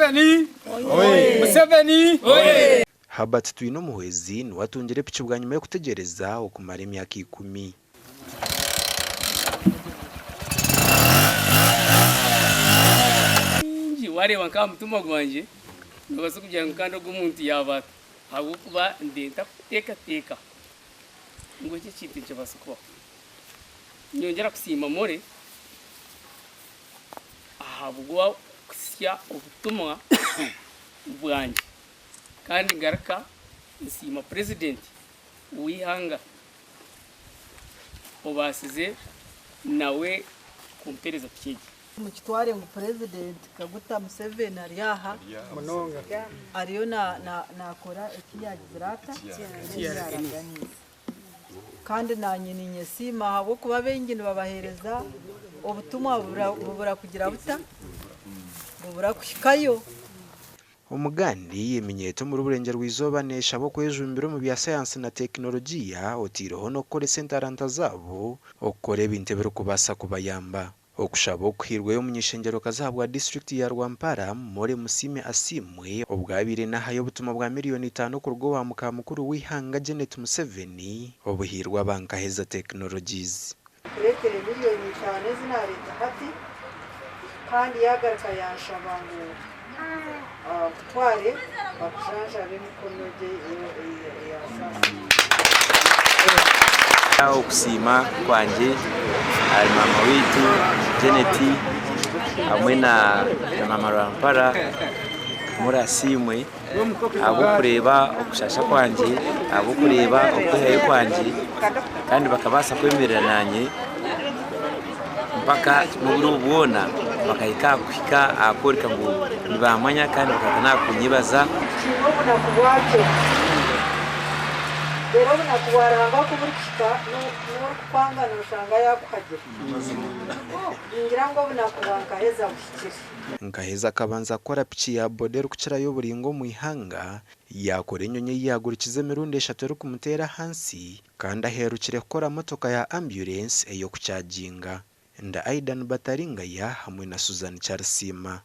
Museveni! Museveni! Herbert Twineomuhwezi niwe atungire piki bwanyima y'okutegyereza okumara emyaka ikumi. Bingi wareeba nk'aha mutima gwangye nobaasa kugira ngu kandi ogu omuntu yaaba ata ahabw'okuba ndi ntakuteekateeka ngu eki ekintu nikibaasa kubaho. Nyongyera kusiima Molly ahabw'okuhitsya obutumwa bwangye kandi ngaruka nsiima Purezidenti w'eihanga obaasize nawe kumpereza piki egi. Mukitware ngu Purezidenti Kaguta Museveni ari aha ariyo nakora eki yagizire ata? Eki yaraganiise. Kandi nanye ninyesiima ahabw'okuba abaingi nibabaheereza obutumwa bubura kugira buta? Bubura kuhikayo. Omugandi, eminyeeto omuri Burengyerwa-izooba neeshaba okwejumbira omu bya sayansi na tekinologiya otaireho n'okukoresa entaranta zaabo okukora ebintu ebirikubaasa kubayamba. Okushaba oku kuhairweyo omuny'eishengyerokazi ahabwa disiturikiti ya Rwampara, Molly Musiime Asiimwe obwo abaire nahayo obutumwa bwa miriyoni itaano kuruga owa muka mukuru w'eihanga Janet Museveni obuhairwe aba Nkaheza Technologies. Nkureetere miriyoni itaano ezi naareeta hati, kandi yaagaruka yanshaba ngu nkutware bakujanjabe emikono gye eya saasi. Okusiima kwangye ahari maama waitu Janet hamwe na maama Rwampara murasiimwe ahabw'okureeba okushaasha kwangye, ahabw'okureeba okwehayo kwangye kandi bakabaasa kwemerera naanye mpaka n'obwire obu bwona bakahika aha kuhika aha kworeka ngu nibaamanya kandi bakahika n'aha kunyebaza. Kiine obunaku bwakyo. Reero obunaku bwa Ruhanga ku burikuhika, n'orikukwanga nooshanga yaakuhagira. Ningira ngu obunaku bwa Nkaheza buhikire. Nkaheza akabanza kukora piki ya boda erikukirayo oburingwa omu ihanga, yaakora enyonyi ei yaagurikize emirundi eshatu erikumuteera ahansi, kandi aheerukire kukora motoka ya ambyurensi ey'okukyaginga. Nda Aidan Bataringaya hamwe na Suzan Kyarisiima.